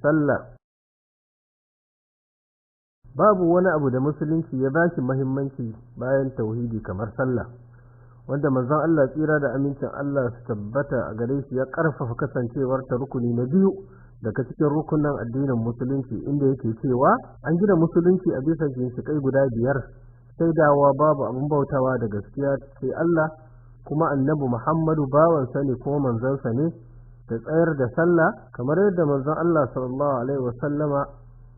Sallah. Babu wani abu da musulunci ya bashi muhimmanci bayan tauhidi kamar sallah, wanda manzon Allah tsira da amincin Allah su tabbata a gare shi ya ƙarfafa kasancewar ta rukuni na biyu daga cikin rukunan addinin musulunci, inda yake cewa an gina musulunci a bisa ginshiƙai guda biyar: shaidawa babu abin bautawa da gaskiya sai Allah, kuma Annabi Muhammadu bawansa ne kuma manzansa ne, da tsayar da sallah kamar yadda manzon Allah sallallahu alaihi wasallama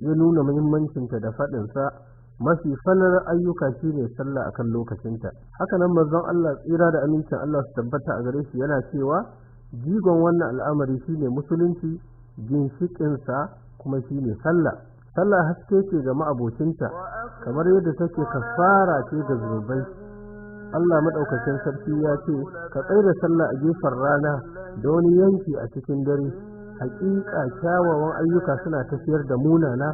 ya nuna muhimmancinta da faɗinsa, mafi falalar ayyuka shine sallah akan lokacinta. Hakanan manzon Allah tsira da amincin Allah su tabbata a gare shi yana cewa jigon wannan al'amari shine musulunci, ginshiƙinsa kuma shine sallah. Sallah haske ce ga ma'abocinta, kamar yadda take kafara ce ga zunubai. Allah maɗaukakin sarki ya ce, ka tsai da sallah a gefen rana da wani yanki a cikin dare. Hakika kyawawan ayyuka suna tafiyar da munana.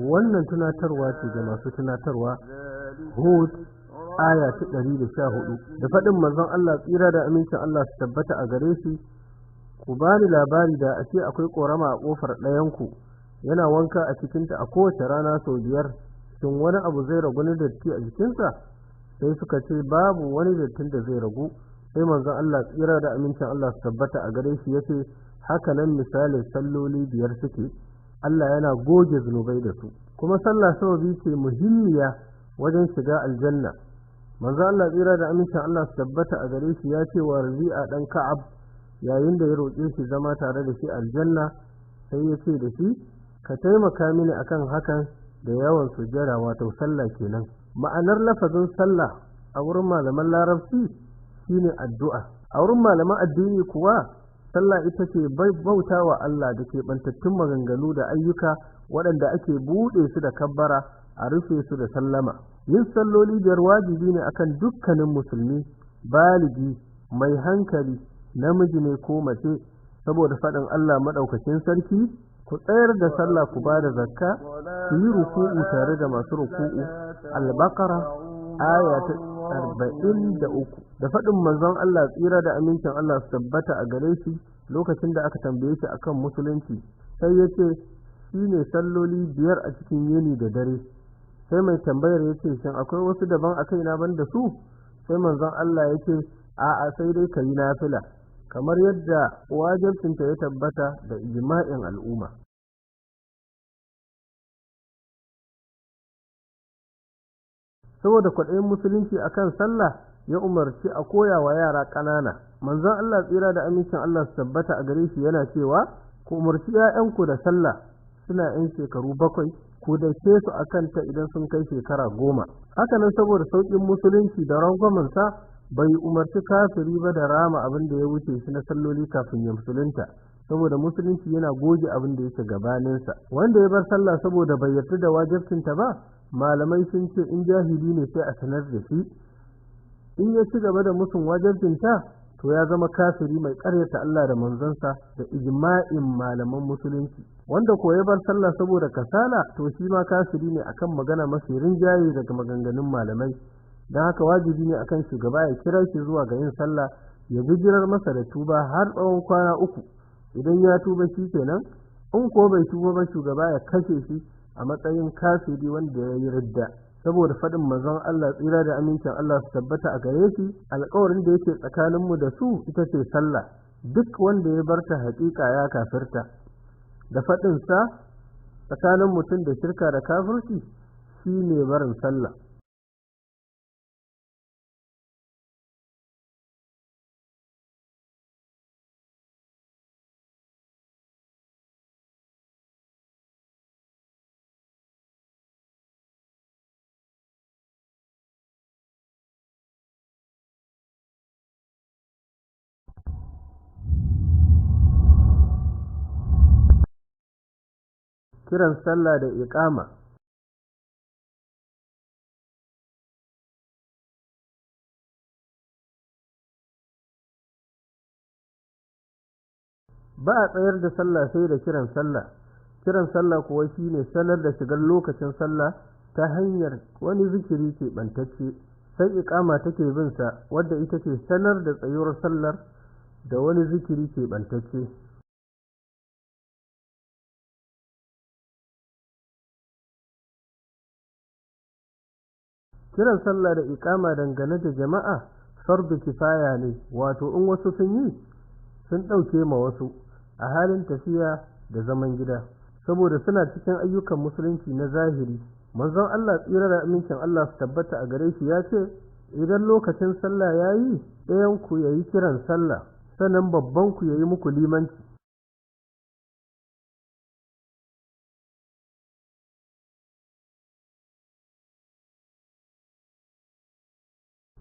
Wannan tunatarwa ce ga masu tunatarwa. Hud aya ta 114. Da faɗin manzon Allah tsira da amincin Allah su tabbata a gare shi, ku bani labari da a ce akwai ƙorama a ƙofar ɗayanku, yana wanka a cikinta a kowace rana sau biyar, shin wani abu zai ragu na datti a jikinsa? Sai suka ce babu wani dattin da zai ragu. Sai manzon Allah tsira da amincin Allah su tabbata a gare shi yace, haka nan misalin salloli biyar suke, Allah yana goge zunubai da su. Kuma sallah sababi ce muhimmiya wajen shiga aljanna. Manzon Allah tsira da amincin Allah su tabbata a gare shi ya ce wa Rabi'a dan Ka'ab yayin da ya roƙe shi zama tare da shi aljanna, sai ya ce da shi, ka taimaka mini akan hakan da yawan sujjada, wato sallah kenan. Ma'anar lafazin sallah a wurin malaman larabci shine addu'a. A wurin malaman addini kuwa sallah ita ce bauta wa Allah da ke bantattun maganganu da ayyuka waɗanda ake buɗe su da kabbara a rufe su da sallama. Yin salloli biyar wajibi ne akan dukkanin musulmi baligi mai hankali, namiji ne ko mace, saboda faɗin Allah maɗaukakin sarki, ku tsayar da sallah, ku ba da zakka, ku yi ruku'u tare da masu ruku'u. Al-Baqara aya ta 43. Da faɗin manzon Allah tsira da amincin Allah su tabbata a gare shi lokacin da aka tambaye shi akan musulunci, sai ya ce shi ne salloli biyar a cikin yini da dare. Sai mai tambayar ya ce, shin akwai wasu daban a kaina ban da su? Sai manzon Allah ya ce, a'a, sai dai ka yi nafila, kamar yadda wajibcinta ya tabbata da ijma'in al'umma. Saboda kwaɗayin musulunci akan sallah ya umarci a koya wa yara ƙanana. Manzon Allah tsira da amincin Allah su tabbata a gare shi yana cewa, ku umarci 'ya'yanku da sallah suna 'yan shekaru 7, ku dake su akan ta idan sun kai shekara 10. Hakanan saboda sauƙin musulunci da rangwamensa bai umarci kafiri ba da rama abin da ya wuce shi na salloli kafin ya musulunta, saboda musulunci yana goge abin da yake gabaninsa. Wanda ya bar sallah saboda bai yarda da wajibcinta ba, malamai sun ce in jahili ne sai a sanar da shi. In ya ci gaba da musun wajibcinta, to ya zama kafiri mai ƙaryata Allah da manzansa da ijma'in malaman musulunci. Wanda ko ya bar sallah saboda kasala, to shi ma kafiri ne akan magana mafi rinjaye daga maganganun malamai. Don haka wajibi ne akan shugaba ya kira shi zuwa ga yin sallah, ya bijirar masa da tuba har tsawon kwana 3. Idan ya tuba shi kenan, in ko bai tuba ba shugaba ya kashe shi a matsayin kafiri wanda ya yi ridda. Saboda faɗin manzon Allah tsira da amincin Allah su tabbata a gare shi, alƙawarin da yake tsakaninmu da su ita ce sallah, duk wanda ya bar ta haƙiƙa ya kafirta. Da faɗin sa, tsakanin mutum da shirka da kafirci shine barin sallah. Kiran sallah da iqama. Ba a tsayar da sallah sai da kiran sallah. Kiran sallah kuwa shine sanar da shigar lokacin sallah ta hanyar wani zikiri keɓantacce. Sai iqama take bin sa, wadda ita ce sanar da tsayuwar sallar da wani zikiri keɓantacce. Kiran sallah da iƙama dangane da jama'a fardu kifaya ne, wato in wasu sun yi sun ɗauke ma wasu a halin tafiya da zaman gida, saboda suna cikin ayyukan musulunci na zahiri. Manzon Allah tsira da amincin Allah su tabbata a gare shi ya ce, idan lokacin sallah ya yi, ɗayan ku ya yi kiran sallah, sannan babban ku ya yi muku limanci.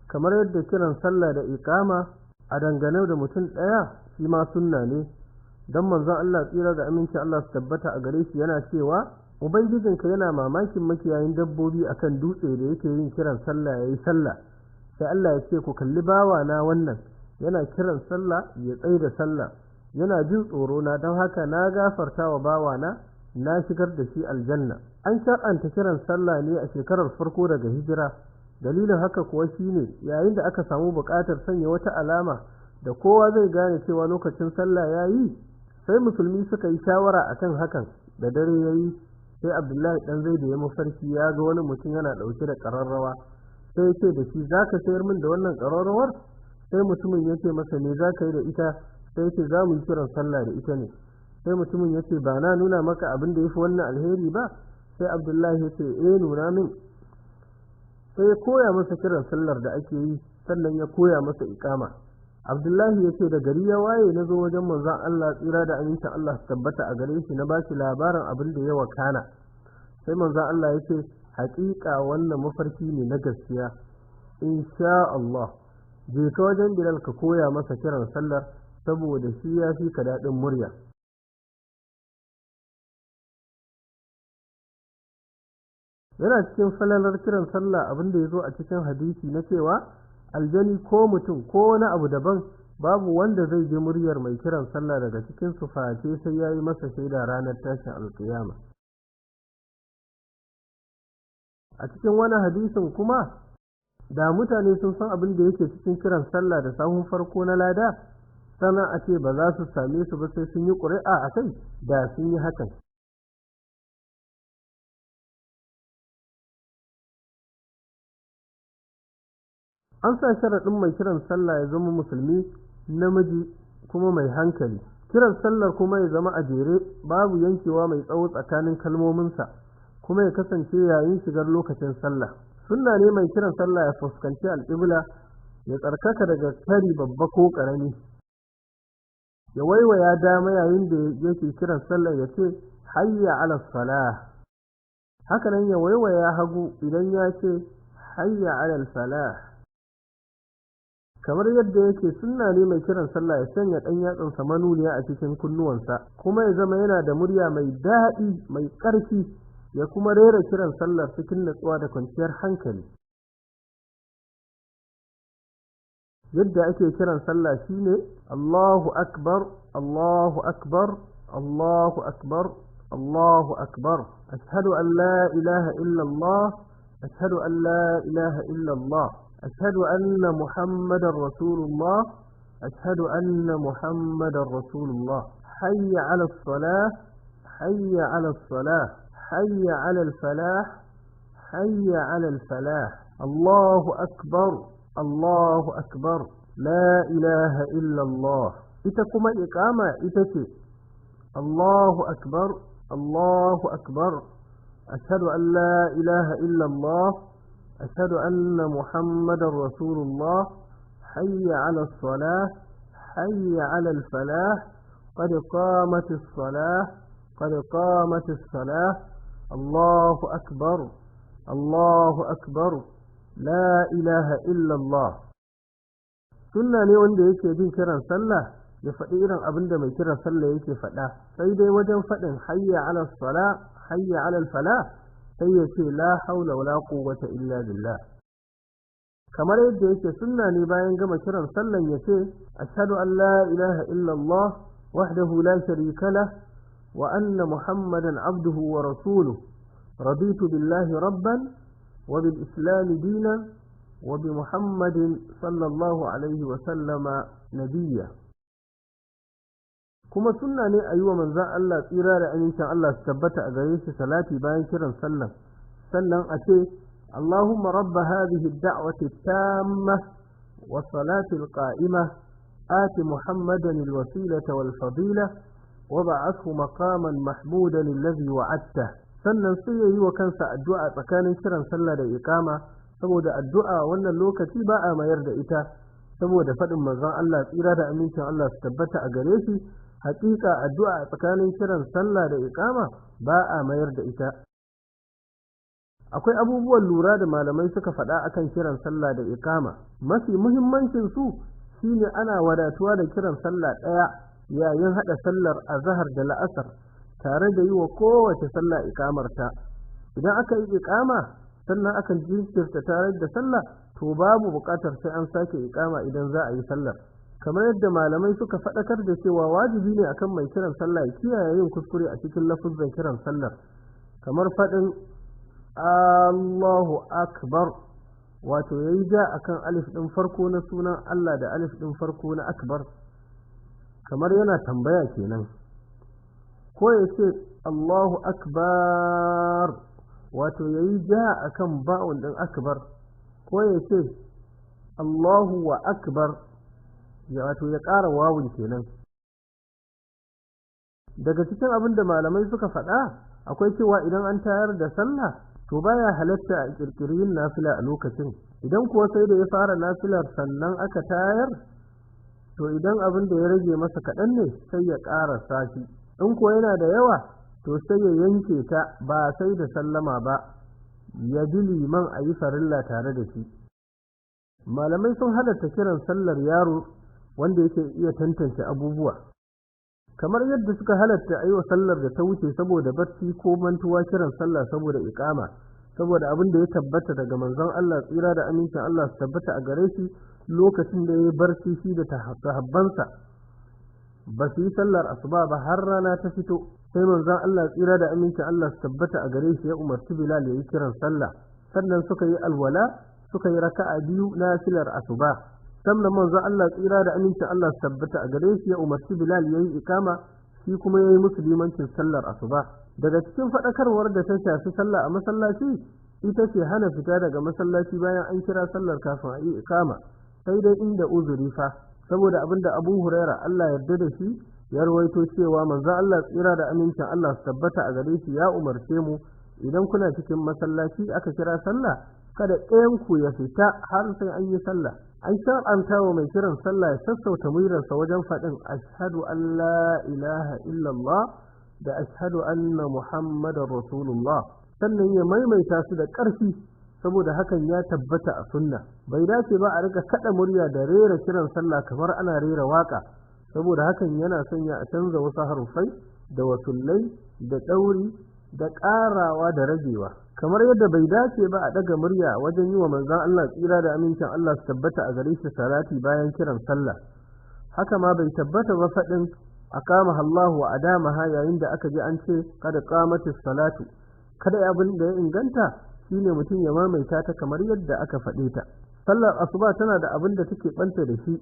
Kamar yadda kiran sallah da iƙama a dangane da mutum ɗaya shi ma sunna ne, don manzon Allah tsira da amincin Allah su tabbata a gare shi yana cewa, Ubangijinka yana mamakin makiyayin dabbobi akan dutse da yake yin kiran sallah ya yi sallah, sai Allah ya ce, ku kalli bawa na wannan yana kiran sallah ya tsai da sallah, yana jin tsoro na, don haka na gafarta wa bawana, na shigar da shi aljanna. An shar'anta kiran sallah ne a shekarar farko daga hijira. Dalilin haka kuwa shine yayin da aka samu buƙatar sanya wata alama da kowa zai gane cewa lokacin sallah ya yi, sai musulmi suka yi shawara akan hakan. Da dare ya yi, sai Abdullahi ɗan Zaidu ya mafarki ya ga wani mutum yana ɗauke da ƙararrawa, sai ya ce da shi, za ka sayar min da wannan ƙararrawar? Sai mutumin ya ce masa, me za ka yi da ita? Sai ya ce, za mu yi kiran sallah da ita ne. Sai mutumin ya ce, ba na nuna maka abin da ya fi wannan alheri ba? Sai Abdullahi ya ce, eh, nuna min. Sai ya koya masa kiran sallar da ake yi, sannan ya koya masa iƙama. Abdullahi ya ce, da gari ya waye na zo wajen manzon Allah tsira da amincin Allah su tabbata a gare shi, na ba shi labarin abin da ya wakana. Sai manzon Allah ya ce, haƙiƙa wannan mafarki ne na gaskiya, insha Allah, je ka wajen Bilal ka koya masa kiran sallar, saboda shi ya fi ka daɗin murya. Yana cikin falalar kiran sallah abin da ya zo a cikin hadisi na cewa aljani ko mutum ko wani abu daban babu wanda zai ji muryar mai kiran sallah daga cikin su face sai ya yi masa shaida ranar tashin alkiyama. A cikin wani hadisin kuma, da mutane sun san abin da yake cikin kiran sallah da sahun farko na lada, sannan a ce ba za su same su ba sai sun yi ƙuri'a a kai, da sun yi hakan. An sa sharaɗin mai kiran sallah ya zama musulmi namiji kuma mai hankali. Kiran sallar kuma ya zama a jere, babu yankewa mai tsawo tsakanin kalmominsa, kuma ya kasance yayin shigar lokacin sallah. Sunna ne mai kiran sallah ya fuskanci alƙibla, ya tsarkaka daga kari babba ko ƙarami, ya waiwaya dama yayin da yake kiran sallah ya ce hayya ala salah. Hakanan ya waiwaya hagu idan ya ce hayya ala falah. Kamar yadda yake sunna ne mai kiran sallah ya sanya ɗan yatsansa manuniya a cikin kunnuwansa, kuma ya zama yana da murya mai daɗi mai ƙarfi, ya kuma rera kiran sallar cikin natsuwa da kwanciyar hankali. Yadda ake kiran sallah shine Allahu akbar, Allahu akbar, Allahu akbar, Allahu akbar, ashhadu an la ilaha illallah, ashhadu an la ilaha illallah, أشهد أن محمد رسول الله، أشهد أن محمد رسول الله، حي على الصلاة، حي على الصلاة، حي على الفلاح، حي على الفلاح، الله أكبر، الله أكبر، لا إله إلا الله. إتكما إقامة إتتي الله أكبر، الله أكبر، أشهد أن لا إله إلا الله، أشهد أن محمد رسول الله، حي على الصلاة، حي على الفلاح، قد قامت الصلاة، قد قامت الصلاة، الله أكبر، الله أكبر، لا إله إلا الله. Sunna ne wanda yake bin kiran sallah ya faɗi irin abin da mai kiran sallah yake faɗa, sai dai wajen faɗin hayya ala salah, hayya ala falah, sai ya ce la haula wala quwwata illa billah. Kamar yadda yake sunna ne bayan gama kiran sallan ya ce ashhadu an la ilaha illa Allah wahdahu la sharika lah wa anna muhammadan abduhu wa rasuluhu, raditu billahi rabban wa bil islam dinan wa bi muhammadin sallallahu alaihi wa sallama nabiyya. Kuma sunna ne a yi wa manzan Allah tsira da amincin Allah su tabbata a gare shi salati bayan kiran sallan, sannan a ce Allahumma rabba hadhihi ad-da'wati at-tamma was-salati al-qa'imah آت محمدا الوسيلة والفضيلة وبعثه مقاما محمودا الذي وعدته. Sannan sai ya yi wa kansa addu'a tsakanin kiran sallah da iqama, saboda addu'a wannan lokaci ba a mayar da ita, saboda faɗin manzon Allah tsira da amincin Allah su tabbata a gare shi, haƙiƙa addu'a tsakanin kiran sallah da iqama ba a mayar da ita. Akwai abubuwan lura da malamai suka faɗa akan kiran sallah da iqama. Mafi muhimmancin su shine ana wadatuwa da kiran sallah ɗaya yayin haɗa sallar azahar da la'asar tare da yi wa kowace sallah iƙamarta. Idan aka yi iƙama sannan akan jinkirta tare da sallah, to babu buƙatar sai an sake iƙama idan za a yi sallar. Kamar yadda malamai suka faɗakar da cewa wajibi ne akan mai kiran sallah ya kiyaye yin kuskure a cikin lafuzzan kiran sallar, kamar faɗin Allahu Akbar, wato ya yi ja a kan alif ɗin farko na sunan Allah da alif ɗin farko na akbar, kamar yana tambaya kenan. Ko ya ce Allahu Akbar, wato ya yi ja a kan ba'un ɗin akbar. Ko ya ce Allahu wa akbar, wato ya ƙara wawun kenan. Daga cikin abin da malamai suka faɗa akwai cewa idan an tayar da sallah to baya halatta a kirkiri yin nafila a lokacin. Idan kuwa sai da ya fara nafilar sannan aka tayar, to idan abin da ya rage masa kaɗan ne sai ya ƙarasa shi. In kuwa yana da yawa to sai ya yanke ta ba sai da sallama ba, ya bi liman a yi farilla tare da shi. Malamai sun halatta kiran sallar yaro wanda yake iya tantance abubuwa, kamar yadda suka halatta a yi wa sallar da ta wuce saboda barci ko mantuwa kiran sallah saboda iƙama, saboda abin da ya tabbata daga manzon Allah tsira da amincin Allah su tabbata a gare shi lokacin da ya yi barci shi da sahabbansa ba su yi sallar asuba ba har rana ta fito. Sai manzon Allah tsira da amincin Allah su tabbata a gare shi ya umarci Bilal ya yi kiran sallah, sannan suka yi alwala suka yi raka'a biyu na filar asuba. Sannan manzon Allah tsira da amincin Allah su tabbata a gare shi ya umarci Bilal ya yi ikama, shi kuma ya yi musu limancin sallar asuba. Daga cikin faɗakarwar da ta shafi sallah a masallaci ita ce hana fita daga masallaci bayan an kira sallar kafin a yi ikama, sai dai inda uzuri fa, saboda abinda Abu Huraira Allah yarda da shi ya rawaito cewa manzon Allah tsira da amincin Allah su tabbata a gare shi ya umarce mu, idan kuna cikin masallaci aka kira sallah kada ɗayan ku ya fita har sai an yi sallah. An shar'anta wa mai kiran sallah ya sassauta muryarsa wajen faɗin ashhadu an la ilaha illallah da ashhadu anna muhammadar rasulullah, sannan ya maimaita su da ƙarfi, saboda hakan ya tabbata a sunna. Bai dace ba a rika kaɗa murya da rera kiran sallah kamar ana rera waƙa, saboda hakan yana sanya a canza wasu harufai da wasullai da ɗauri da ƙarawa da ragewa. Kamar yadda bai dace ba a ɗaga murya wajen yi wa manzon Allah tsira da amincin Allah su tabbata a gare shi salati bayan kiran sallah. Haka ma bai tabbata ba faɗin aqamaha Allahu wa adamaha yayin da aka ji an ce kada qamatis salatu. Kada abin da ya inganta shine mutum ya maimaita ta kamar yadda aka faɗe ta. Sallar asuba tana da abin da take ɓanta da shi,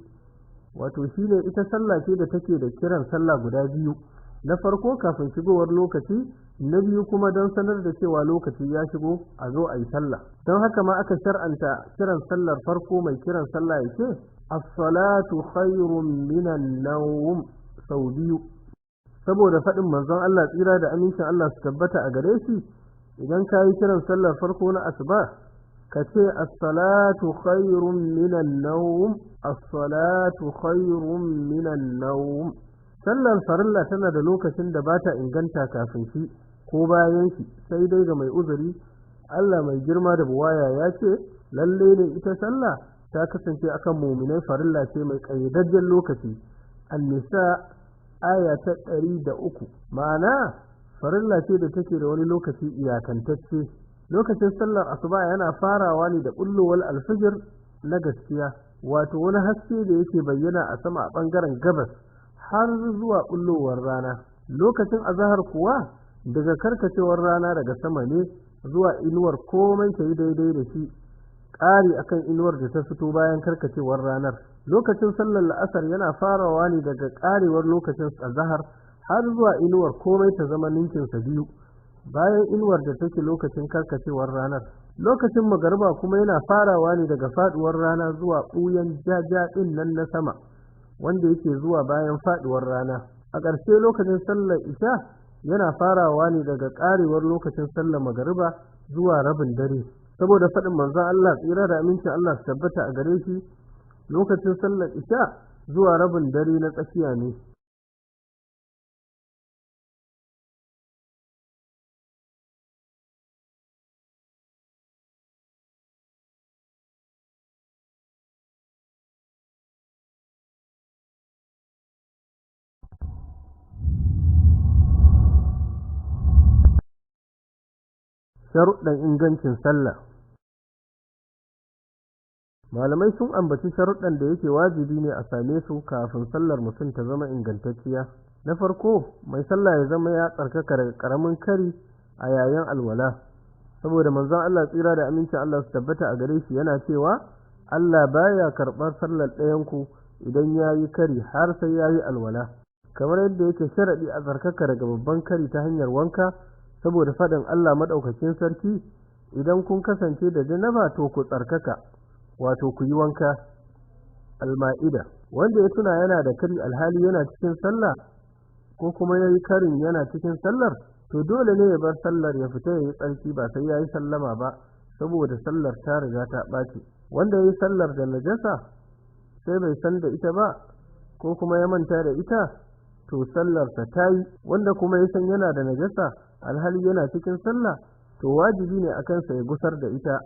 wato shine ita sallah ce da take da kiran sallah guda biyu, na farko kafin shigowar lokaci, na biyu kuma don sanar da cewa lokaci ya shigo a zo a yi sallah. Don haka ma aka shar'anta kiran sallar farko mai kiran sallah ya ce as-salatu khairun minan nawm sau biyu, saboda faɗin manzon Allah tsira da amincin Allah su tabbata a gare shi, idan ka yi kiran sallar farko na asuba ka ce as-salatu khairun minan nawm, as-salatu khairun minan nawm. Sallar farilla tana da lokacin da ba ta inganta kafin shi ko bayan shi, sai dai ga mai uzuri. Allah mai girma da buwaya ya ce lalle ne ita sallah ta kasance akan muminai farilla ce mai ƙayyadajjen lokaci. An-Nisa aya ta 103. Ma'ana farilla ce da take da wani lokaci iyakantacce. Lokacin sallar asuba yana farawa ne da bullowar alfijir na gaskiya, wato wani haske da yake bayyana a sama a ɓangaren gabas har zuwa bullowar rana. Lokacin azahar kuwa daga karkacewar rana daga sama ne zuwa inuwar komai ta yi daidai da shi, ƙari akan inuwar da ta fito bayan karkacewar ranar. Lokacin sallar la'asar yana farawa ne daga ƙarewar lokacin azahar har zuwa inuwar komai ta zama ninkinsa biyu bayan inuwar da take lokacin karkacewar ranar. Lokacin magariba kuma yana farawa ne daga faduwar rana zuwa ɓuyan jaja ɗin nan na sama, wanda yake zuwa bayan faduwar rana. A ƙarshe lokacin sallar isha yana farawa ne daga ƙarewar lokacin sallar magariba zuwa rabin dare. Saboda faɗin manzon Allah tsira da amincin Allah su tabbata a gare shi, lokacin sallar isha zuwa rabin dare na tsakiya ne. Sharuɗan ingancin sallah. Malamai sun ambaci sharuɗan da yake wajibi ne a same su kafin sallar mutum ta zama ingantacciya. Na farko, mai sallah ya zama ya tsarkaka daga ƙaramin kari a yayin alwala, saboda manzon Allah tsira da amincin Allah su tabbata a gare shi yana cewa Allah baya karɓar sallar ɗayanku idan ya yi kari har sai ya yi alwala. Kamar yadda yake sharaɗi a tsarkaka daga babban kari ta hanyar wanka, saboda faɗin Allah maɗaukakin sarki, idan kun kasance da janaba to ku tsarkaka, wato ku yi wanka. Al-Ma'ida. Wanda ya tuna yana da kari alhali yana cikin sallah, ko kuma ya yi karin yana cikin sallar, to dole ne ya bar sallar ya fita ya yi tsarki ba sai ya yi sallama ba, saboda sallar ta riga ta ɓaci. Wanda ya yi sallar da najasa sai bai san da ita ba, ko kuma ya manta da ita, to sallarsa ta yi. Wanda kuma ya san yana da najasa alhali yana cikin sallah, to wajibi ne a kansa ya gusar da ita,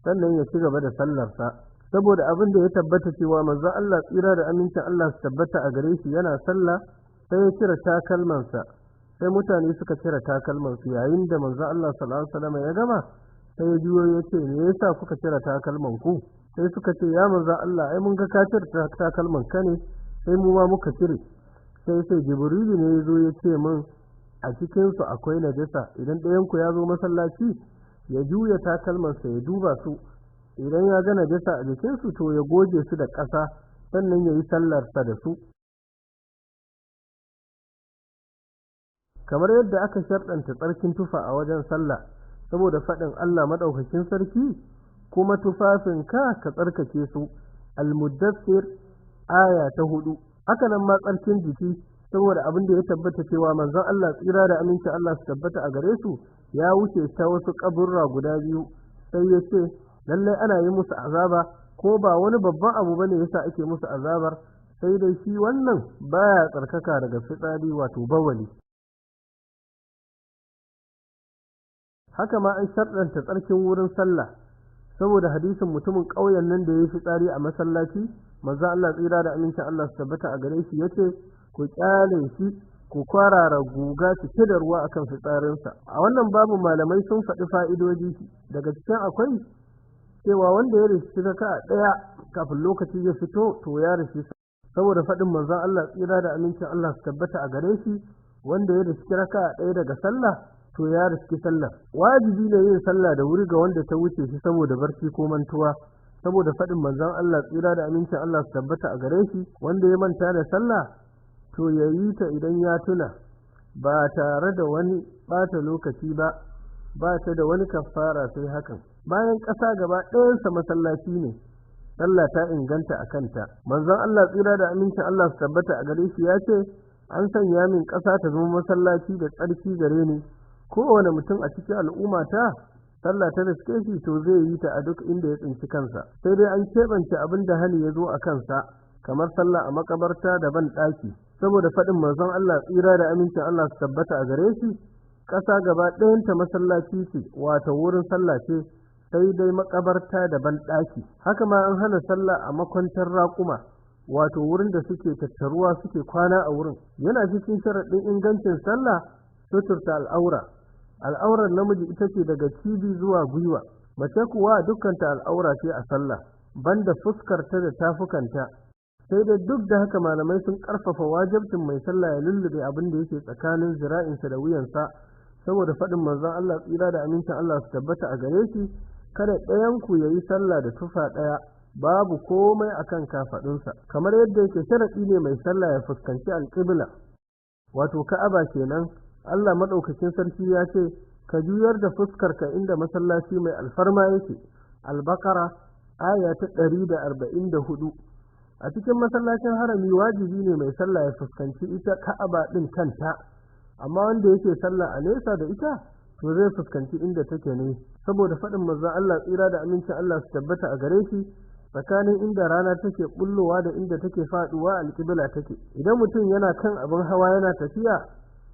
sannan ya ci gaba da sallarsa. Saboda abin da ya tabbata cewa manzon Allah tsira da amincin Allah su tabbata a gare shi yana sallah, sai ya cire takalmansa, sai mutane suka cire takalmansu. Yayin da manzon Allah sallallahu alaihi wasallam ya gama, sai ya juyo ya ce, me yasa kuka cire takalman ku? Sai suka ce, ya manzon Allah, ai mun ga ka cire takalman ka ne, sai mu ma muka cire. Sai Jibrilu ne ya zo ya ce min a cikinsu akwai najasa, idan ɗayanku ya zo masallaci ya juya takalmansa ya duba su, idan ya ga najasa a jikinsu to ya goge su da ƙasa, sannan ya yi sallarsa da su. Kamar yadda aka sharɗanta tsarkin tufa a wajen sallah, saboda faɗin Allah maɗaukakin sarki, kuma tufafinka ka tsarkake su. Al-Muddathir aya ta 4. Haka nan ma tsarkin jiki, saboda abin da ya tabbata cewa manzon Allah tsira da aminci Allah su tabbata a gare su ya wuce ta wasu kaburra guda biyu, sai ya ce lallai ana yi musu azaba, ko ba wani babban abu bane yasa ake musu azabar, sai dai shi wannan baya tsarkaka daga fitsari wato bawali. Haka ma an sharɗanta tsarkin wurin sallah, saboda hadisin mutumin ƙauyen nan da ya yi fitsari a masallaci, manzon Allah tsira da amincin Allah su tabbata a gare shi yace ku kyale shi, ku kwarara guga cike da ruwa akan fitsarinsa. A wannan babu malamai sun faɗi fa'idoji, daga cikin akwai cewa wanda ya rishi raka'a ɗaya kafin lokaci ya fito to ya rishi, saboda faɗin manzon Allah tsira da amincin Allah su tabbata a gare shi, wanda ya rishi raka'a ɗaya daga sallah to ya riski sallah. Wajibi ne yin sallah da wuri ga wanda ta wuce shi saboda barci ko mantuwa, saboda faɗin manzon Allah tsira da amincin Allah su tabbata a gare shi, wanda ya manta da sallah to ya yi ta idan ya tuna, ba tare da wani ɓata lokaci ba, ba ta da wani kafara sai hakan. Bayan ƙasa gaba ɗayansa masallaci ne, sallah ta inganta a kanta. Manzon Allah tsira da amincin Allah su tabbata a gare shi ya ce, an sanya min ƙasa ta zama masallaci da tsarki gare ni, kowane mutum a cikin al'umma ta sallah ta riske shi to zai yi ta a duk inda ya tsinci kansa. Sai dai an keɓance abin da hani ya zo a kansa, kamar sallah a makabarta da ban ɗaki, saboda faɗin manzon Allah tsira da amincin Allah su tabbata a gare shi, ƙasa gaba ɗayanta masallaci ce, wato wurin sallah ce, sai dai makabarta da ban ɗaki. Haka ma an hana sallah a makwantar raƙuma, wato wurin da suke tattaruwa suke kwana a wurin. Yana cikin sharaɗin ingancin sallah suturta al'aura. Al'aurar namiji ita ce daga cibi zuwa gwiwa, mace kuwa dukkanta al'aura ce a sallah, banda fuskarta da tafukanta. Sai dai duk da haka malamai sun ƙarfafa wajibcin mai sallah ya lullube abin da yake tsakanin zira'insa da wuyansa, saboda faɗin manzon Allah tsira da amincin Allah su tabbata a gare shi, kada ɗayan ku ya yi sallah da tufa ɗaya, babu komai akan kafaɗunsa. Kamar yadda yake sharaɗi ne mai sallah ya fuskanci alƙibla, wato Ka'aba kenan. Allah maɗaukakin sarki ya ce, Ka juyar da fuskarka inda masallaci mai alfarma yake. Al-Baqara, aya ta 144. A cikin masallacin harami wajibi ne mai sallah ya fuskanci ita Ka'aba ɗin kanta, amma wanda yake sallah a nesa da ita to zai fuskanci inda take ne, saboda faɗin manzon Allah tsira da amincin Allah su tabbata a gare shi, tsakanin inda rana take bullowa da inda take faduwa alƙibla take. Idan mutum yana kan abin hawa yana tafiya,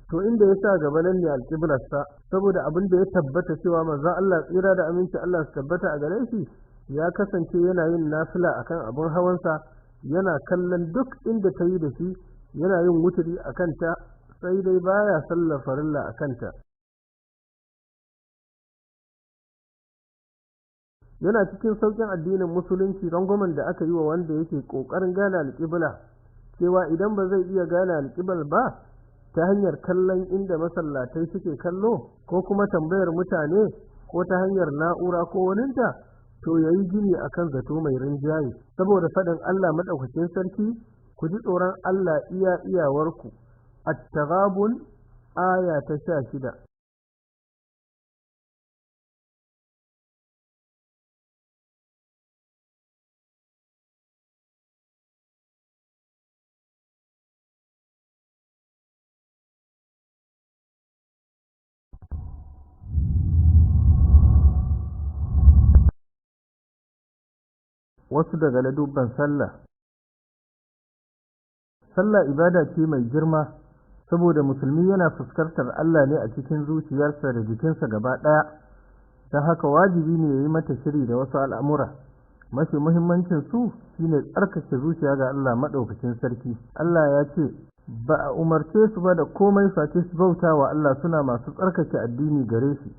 to inda ya sa gaba nan ne alƙiblarsa, saboda abin da ya tabbata cewa manzon Allah tsira da amincin Allah su tabbata a gare shi ya kasance yana yin nafila akan abin hawansa, yana kallon duk inda ta yi da shi, yana yin wuturi a kanta, sai dai baya sallar farilla a kanta. Yana cikin sauƙin addinin musulunci rangwamen da aka yi wa wanda yake ƙoƙarin gane alƙibla, cewa idan ba zai iya gane alƙiblar ba ta hanyar kallon inda masallatai suke kallo, ko kuma tambayar mutane, ko ta hanyar na'ura ko waninta, to ya yi gini a kan zato mai rinjaye, saboda faɗin Allah maɗaukakin sarki, ku ji tsoron Allah iya iyawarku. At-Taghabun, aya ta 16. Wasu daga ladubban sallah. Sallah ibada ce mai girma, saboda musulmi yana fuskantar Allah ne a cikin zuciyarsa da jikinsa gaba ɗaya, don haka wajibi ne ya yi mata shiri da wasu al'amura. Mafi muhimmancin su shine tsarkake zuciya ga Allah maɗaukakin sarki. Allah ya ce, ba a umarce su ba da komai face su bauta wa Allah suna masu tsarkake addini gare shi,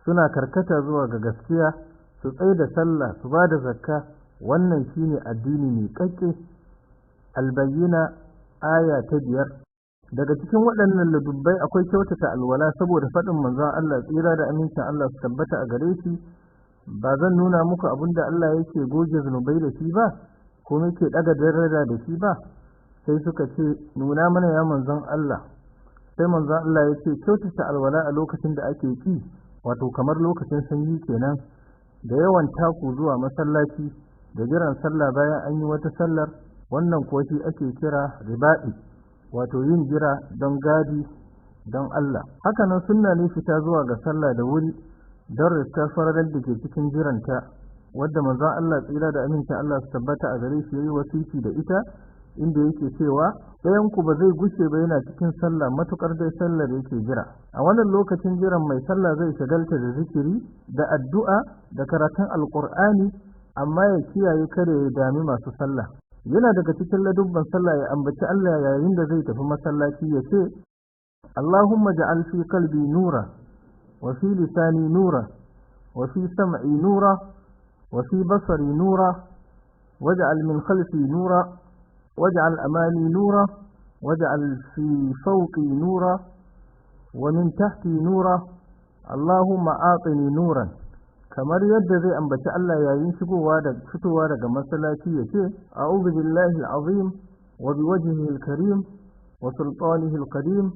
suna karkata zuwa ga gaskiya, su tsai da sallah, su ba da zakka. Wannan shine addini mai kakke. Albayyina, aya ta 5. Daga cikin waɗannan ladubbai akwai kyautata alwala, saboda faɗin manzon Allah tsira da amincin Allah su tabbata a gare shi, ba zan nuna muku abin da Allah yake goge zunubai da shi ba, ko yake ɗaga daraja da shi ba? Sai suka ce, nuna mana ya manzon Allah. Sai manzon Allah ya ce, kyautata alwala a lokacin da ake ƙi, wato kamar lokacin sanyi kenan, da yawan taku zuwa masallaci, da jiran sallah bayan an yi wata sallar. Wannan kuwa shi ake kira ribaɗi, wato yin jira don gadi don Allah. Hakanan sunna ne fita zuwa ga sallah da wuri don riskar fararar da ke cikin jiranta, wadda manzon Allah tsira da amincin Allah su tabbata a gare shi yayi wasiki da ita, inda yake cewa, ɗayan ku ba zai gushe ba yana cikin sallah matukar dai sallar yake jira. A wannan lokacin jiran mai sallah zai shagalta da zikiri da addu'a da karatun alƙur'ani, amma ya kiyaye kada ya dami masu sallah. Yana daga cikin ladubban sallah ya ambaci Allah yayin da zai tafi masallaci, ya ce, Allahumma ja'al fi qalbi nura, wa fi lisani nura, wa fi sam'i nura, wa fi basari nura, waj'al min khalfi nura, waj'al amami nura, waj'al fi fawqi nura, wa min tahti nura, Allahumma a'tini nuran. Kamar yadda zai ambaci Allah yayin shigowa da fitowa daga masallaci, ya ce, a'udhu billahi al-azim wa biwajhihi al-karim wa sultanihi al-qadim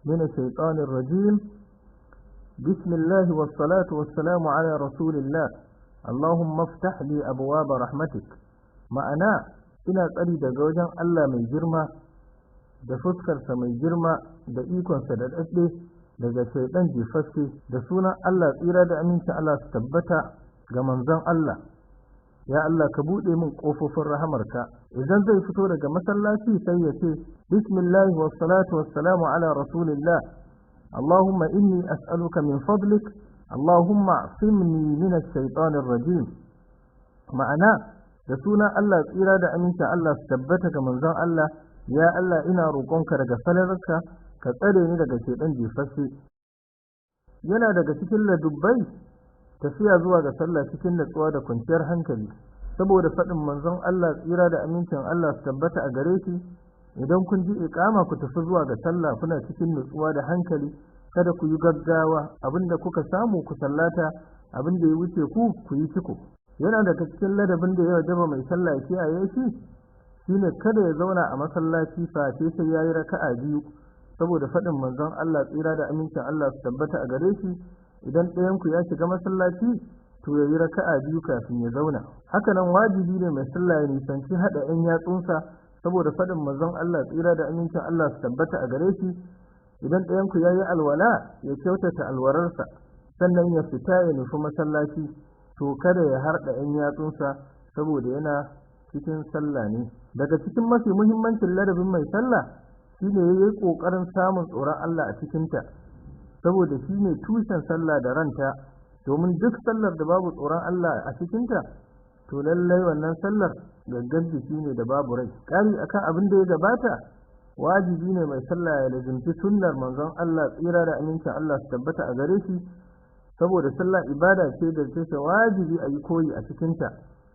min ash-shaytanir rajim. Bismillah was-salatu was-salamu ala rasulillah. Allahumma iftah li abwaaba rahmatik. Ma'ana, ina tsari daga wajen Allah mai girma da fuskarsa mai girma da ikonsa da dadde daga shaidan jefaffe, da sunan Allah tsira da amincin Allah su tabbata ga manzon Allah. Ya Allah, ka buɗe min ƙofofin rahamarka. Idan zai fito daga masallaci sai ya ce, bismillah wassalatu wassalamu ala rasulillah, Allahumma inni as'aluka min fadlik, Allahumma asimni min ash-shaytanir rajim. Ma'ana, da sunan Allah tsira da amincin Allah su tabbata ga manzon Allah, ya Allah ina roƙonka daga falalarka, ka tsare ni daga shaidan jefaffe. Yana daga cikin ladubbai tafiya zuwa ga sallah cikin natsuwa da kwanciyar hankali, saboda faɗin manzon Allah tsira da amincin Allah su tabbata a gare shi, idan kun ji iqama ku tafi zuwa ga sallah kuna cikin natsuwa da hankali, kada ku yi gaggawa, abinda kuka samu ku sallata, abinda ya wuce ku ku yi ciko. Yana daga cikin ladabin da ya wajaba mai sallah ya kiyaye shi shine kada ya zauna a masallaci face sai yayi raka'a biyu, saboda faɗin manzon Allah tsira da amincin Allah su tabbata a gare shi, Idan ɗayanku ya shiga masallaci, to ya yi raka'a biyu kafin ya zauna. Hakanan wajibi ne mai sallah ya nisanci haɗa 'yan yatsunsa, saboda faɗin manzon Allah tsira da amincin Allah su tabbata a gare shi: Idan ɗayanku ya yi alwala, ya kyautata alwararsa, sannan ya fita ya nufi masallaci, to kada ya harɗa 'yan yatsunsa, saboda yana cikin sallah ne. Daga cikin mafi muhimmancin ladabin mai sallah shine ya yi ƙoƙarin samun tsoron Allah a cikinta, saboda shi ne tushen sallah da ranta, domin duk sallar da babu tsoron Allah a cikinta, to lallai wannan sallar gaggar jiki ne da babu rai. Ƙari akan abin da ya gabata, wajibi ne mai sallah ya lazimci sunnar manzon Allah tsira da amincin Allah su tabbata a gare shi, saboda sallah ibada ce da take wajibi a yi koyi a cikinta.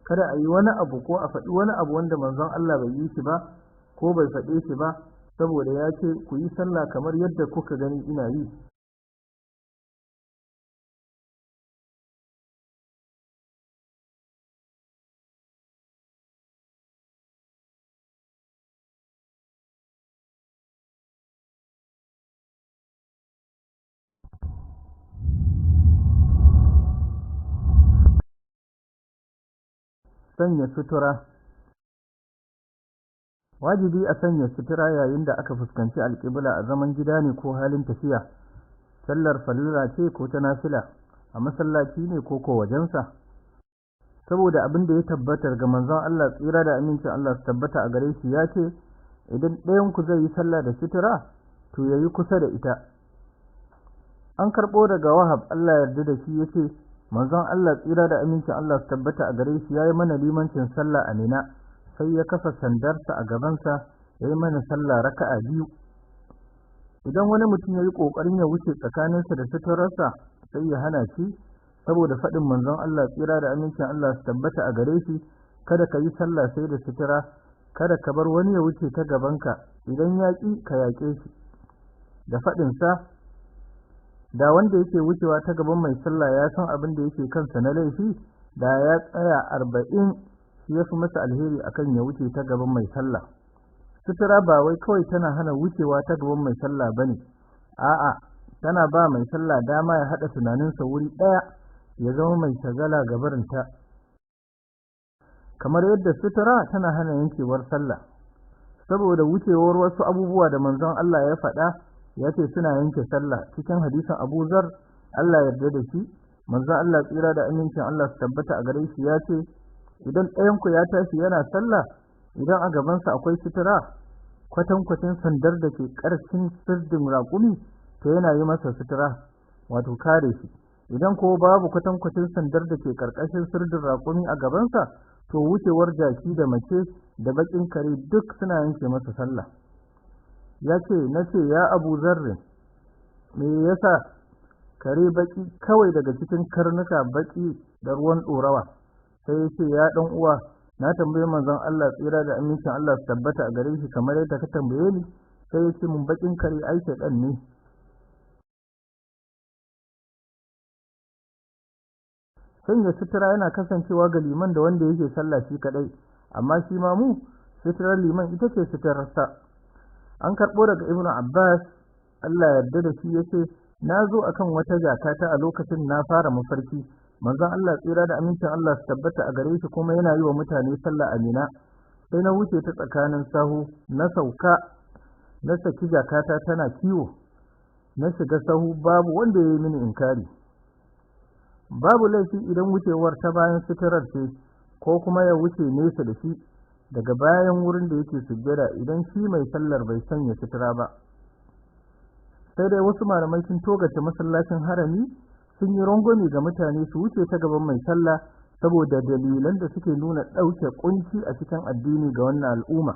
Kada a yi wani abu ko a faɗi wani abu wanda manzon Allah bai yi shi ba ko bai faɗe shi ba, saboda ya ce: "Ku yi sallah kamar yadda kuka gani ina yi." Sanya sutura. Wajibi a sanya sutura yayin da aka fuskanci alƙibla, a zaman gida ne ko halin tafiya, sallar farilla ce ko ta nafila, a masallaci ne ko ko wajensa, saboda abin da ya tabbatar ga manzon Allah tsira da amincin Allah su tabbata a gare shi, ya ce: "Idan ɗayan ku zai yi sallah da sutura, to ya yi kusa da ita." An karɓo daga Wahab, Allah yarda da shi, ya ce manzon Allah tsira da amincin Allah su tabbata a gare shi ya yi mana limancin sallah a Mina, sai ya kafa sandarsa a gabansa ya yi mana sallah raka'a biyu. Idan wani mutum ya yi ƙoƙarin ya wuce tsakaninsa da suturarsa, sai ya hana shi, saboda faɗin manzon Allah tsira da amincin Allah su tabbata a gare shi: "Kada ka yi sallah sai da sutura, kada ka bar wani ya wuce ta gabanka, idan ya ƙi, ka yaƙe shi." Da faɗinsa: "Da wanda yake wucewa ta gaban mai sallah ya san abin da yake kansa na laifi, da ya tsaya 40, shi ya fi masa alheri akan ya wuce ta gaban mai sallah." Sutura ba wai kawai tana hana wucewa ta gaban mai sallah ba ne, a'a, tana ba mai sallah dama ya haɗa tunaninsa wuri ɗaya, ya zama mai shagala ga barinta, kamar yadda sutura tana hana yankewar sallah, saboda wucewar wasu abubuwa da manzon Allah ya faɗa, ya ce suna yanke sallah. Cikin hadisin Abu Zar, Allah yarda da shi, manzon Allah tsira da amincin Allah su tabbata a gare shi ya ce: "Idan ɗayan ku ya tashi yana sallah, idan a gabansa akwai sutura kwatankwacin sandar da ke ƙarshen sirdin raƙumi, to yana yi masa sutura, wato kare shi. Idan ko babu kwatankwacin sandar da ke ƙarƙashin sirdin raƙumi a gabansa, to wucewar jaki da mace da baƙin kare duk suna yanke masa sallah." Ya ce: "Na ce, ya Abu Zarrin, me yasa kare baki kawai daga cikin karnuka baki da ruwan ɗorawa?" Sai ya ce: "Ya ɗan uwa, na tambayi manzon Allah tsira da amincin Allah su tabbata a gare shi kamar yadda ka tambaye ni, sai ya ce mun bakin kare ai shaiɗan ne." Sanya sutura yana kasancewa ga liman da wanda yake sallah shi kadai, amma shi ma mu, suturar liman ita ce suturarsa. An karɓo daga Ibnu Abbas, Allah yarda da shi, yace: "Na zo akan wata jakata a lokacin na fara mafarki, manzon Allah tsira da amincin Allah su tabbata a gare shi kuma yana yi wa mutane sallah a Mina. Sai na wuce ta tsakanin sahu, na sauka, na saki jakata tana kiwo, na shiga sahu, babu wanda ya yi mini inkari." Babu laifi idan wucewar ta bayan suturar ce, ko kuma ya wuce nesa da shi daga bayan wurin da yake sujjada, idan shi mai sallar bai sanya sutura ba. Sai dai wasu malamai sun togace masallacin Harami, sun yi rangwame ga mutane su wuce ta gaban mai sallah, saboda dalilan da suke nuna ɗauke kunci a cikin addini ga wannan al'umma.